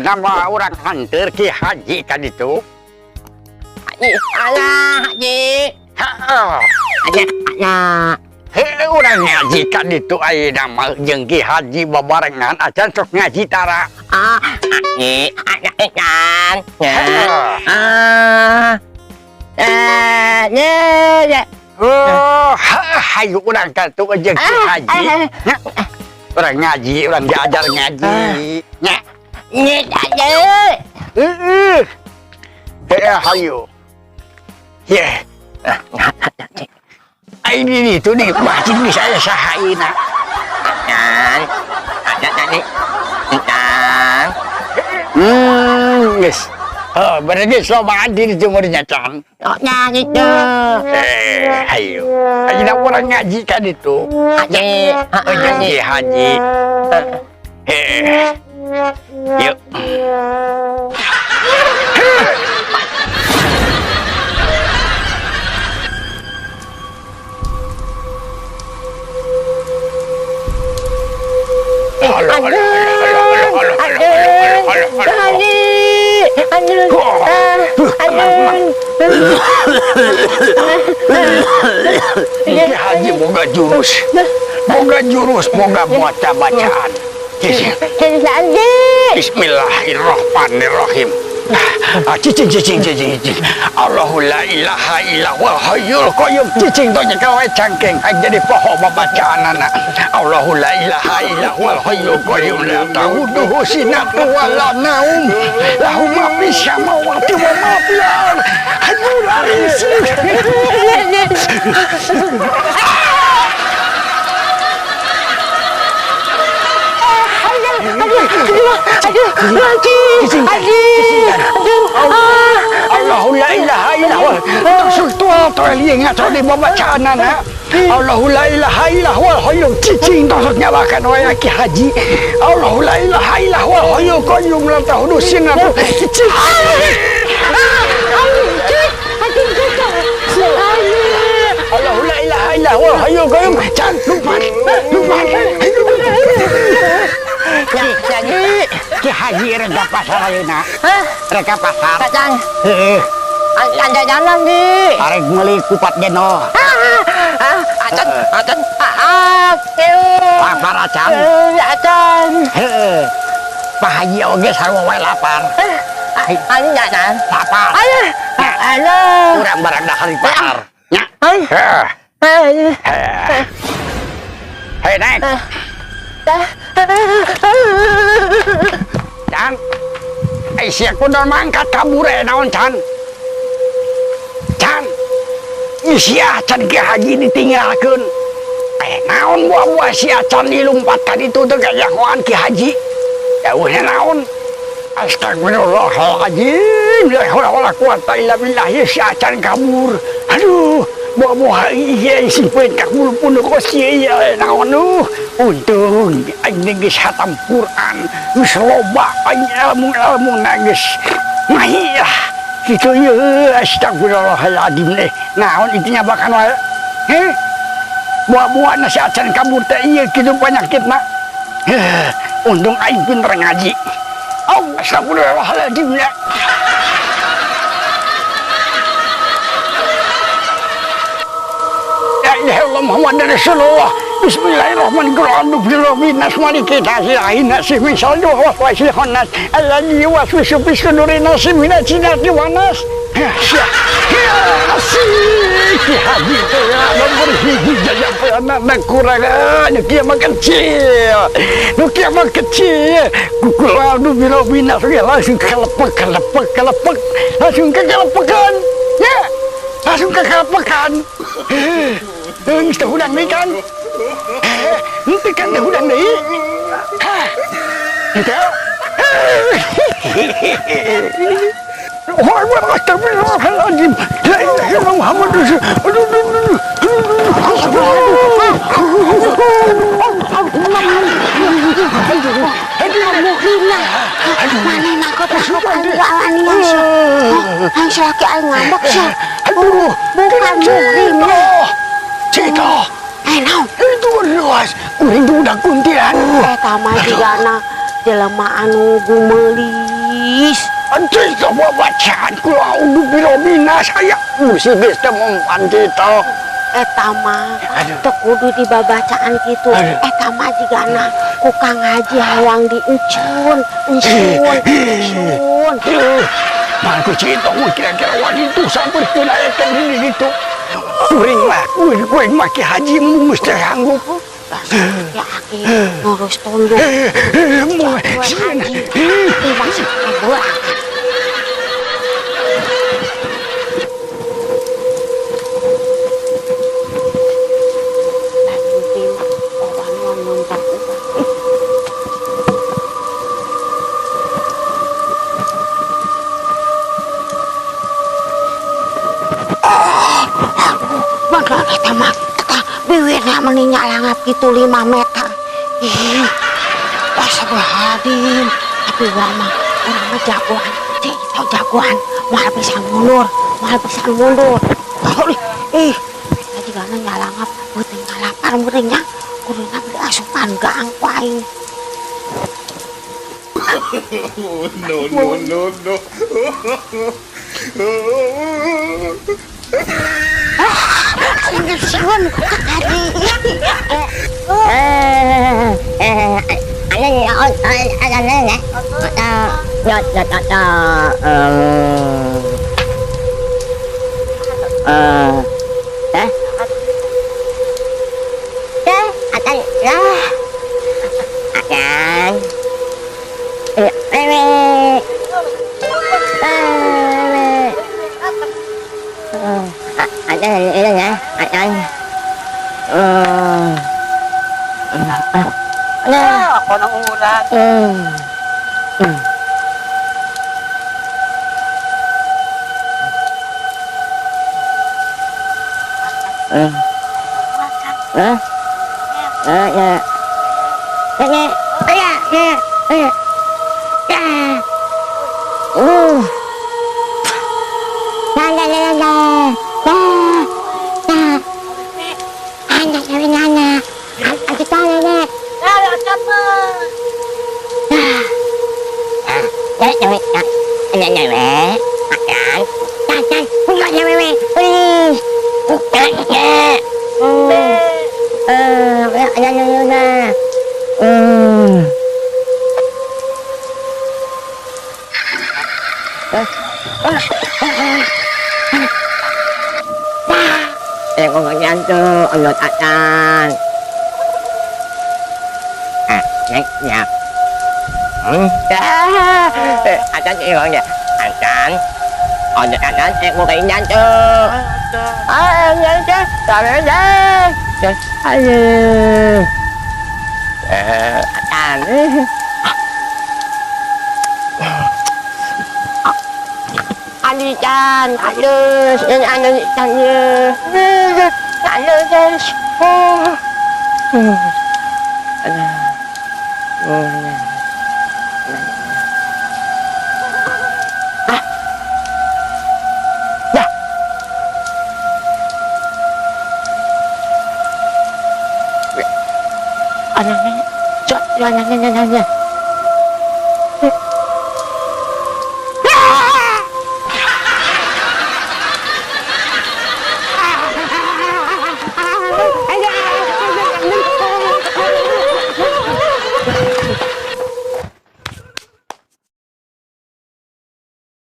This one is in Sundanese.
Nama urang hanteur Ki Haji ka ditu. Haji, alah, Haji. Heeh. Haji, alah. Heuh, urang ngaji ka ditu ayeuna mah jeung Ki Haji babarengan acan sok ngaji tara. Ah, Haji, alah, ikan. Ya. Heeh. Ah. Eh, ya, ya. Oh, heuh, hayu urang ka ditu jeung Ki Ah, Haji. ah. Nya. Urang ngaji, urang diajar ngaji. Nya. Ini aja. Heeh. Heeh, hayu. Ye. Ai di ditu di masjid geus aya saha ayeuna? Ikan. Ada tadi. Ikan. Geus. Oh, berarti lobaan di ditu meureun can. Oh, ya gitu. Eh, hayu. Ayeuna urang ngaji ka ditu. Haji, Oh, jeung Ki Haji. Eh. Yuk. Halo, halo, halo, halo, halo, halo, halo, halo, halo. Haji, aduh, aduh. Ki Haji boga jurus. Boga jurus, boga baca-bacaan. Haji. Bismillahirrahmanirrahim. Ah, cicing, cicing, cicing, cicing. Allahu la ilaha illa huwal hayyul qayyum. Cicing tong nyekel wae cangkeng. Aing jadi poho babacaan anak. Allahu la ilaha illa huwal hayyul qayyum. La ta'uduhu sinatu wa la naum. Lahu ma fis samawati wa ma fil ard. Hayu lari sih. Aduh, aduh, Haji, Haji, aduh, ah. Allahu la ilaha illa huwa. Tong tua tong lieu ngaco di babacaan anak. Allahu la ilaha illa huwal hayyul cicing tong sok nyabakan wae Ki Haji. Allahu la ilaha illa huwal hayyul qayyum la ta'uduhu sinatu. Cicing. Allahu la ilaha illa huwal hayyul qayyum. Can lumpat, lumpat. Haji, Ki Haji rek ka pasar ayeuna. Hah? Rek ka pasar. Kacang. Heeh. Ada jalan di. Arek meuli kupat jeno. Ah, acan, acan, ah, Lapar acan. Acan. Heeh. Pak Haji oge sarua wae lapar. Ayo jalan. Lapar. Ayo, ayo. Urang barang dahar di pasar. Nya. Ayo, Heeh. ayo. Heeh. Hei, naik. Can. Ai sia kudu mangkat kabur naon can. Can. Ih, sia can Ki Haji ditinggalkeun. Eh, naon buah-buah sia can dilumpat ka ditu teh gajahoan Ki Haji. Jauhnya naon? Astagfirullahaladzim. La haula wala quwata illa billah. Sia can kabur. Aduh, buah-buah ieu simpen ka bulu punduk sia ieu naon nu. Untung aing geus hatam Quran, geus loba aing ilmu-ilmu geus mahi lah. Kitu ieu astagfirullahaladzim deh. Naon itu nyabakan wae. Heh. Buah-buah si acan kabur teh ieu kitu penyakitna. Heh, untung aing pinter ngaji. Oh, astagfirullahaladzim ya. La ilaha illallah Muhammad Rasulullah. Bismillahirrahmanirrahim. Nas maliki nasihin nasi min syarri waswasil khannas alladzi yuwaswisu fi sudurin nasi minal jinnati wan nas. Ki Haji teh nomor hiji jaya pernah kurangan nu kieu mah kecil. Nu kieu mah kecil. Kukul adu bilo binas ge langsung kelepek kelepek kelepek langsung kekelepekan. Ya. Langsung kekelepekan. Geus teh hudang deui kan? Henteu kan teh hudang deui. Hah. Henteu. Astagfirullahaladzim. La ilaha illallah Muhammad Rasulullah. Aduh, aduh, aduh, aduh. Mana nak takut aing wani sia. Aing salaki aing ngambek sia. Aduh, Bukan muhrim. Cita. Eh naon? Itu luas. Kuring tuh udah kuntilan. Eta mah jigana jelema anu gumeuli. Anjing coba bacaan kula udah birobina saya mesti geus teu mempan kitu. Eta mah Aduh. teu kudu dibabacaan kitu. Aduh. Eta mah jigana ku Kang Haji hayang diencun, encun, encun. Aduh, mah ku Cito mah kira-kira wani itu sampeurkeun aya teh di ditu. Kuring mah, kuring mah Ki Haji mesti sanggup. Ya aki ngurus tunduk. Mau Gue sieun. haji, masih beurang. Mimpi mah wawanuan nonton urang. Bener eta mah, eta bibirna meni nyalangap gitu 5 meter. Ih, astagfirullahaladzim. Tapi urang mah jagoan. Cik, tau jagoan. Moal bisa mundur, moal bisa mundur. Ih, eta jigana nyalangap, beuteung ngalapar meureun nya. Kuduna beli asupan gang ku aing. No, no, no, no. Aing sieun Kang Haji. Eh, eh, ano ano ano ano ano ano eh eh atan lah atan eh eh eh atan ini ya atan eh Ah, ako nang ulan. Eh eh ya eh eh eh eh eh la la la la la la la la la la la Ah, acat mah. Alican, halus, alican, halus,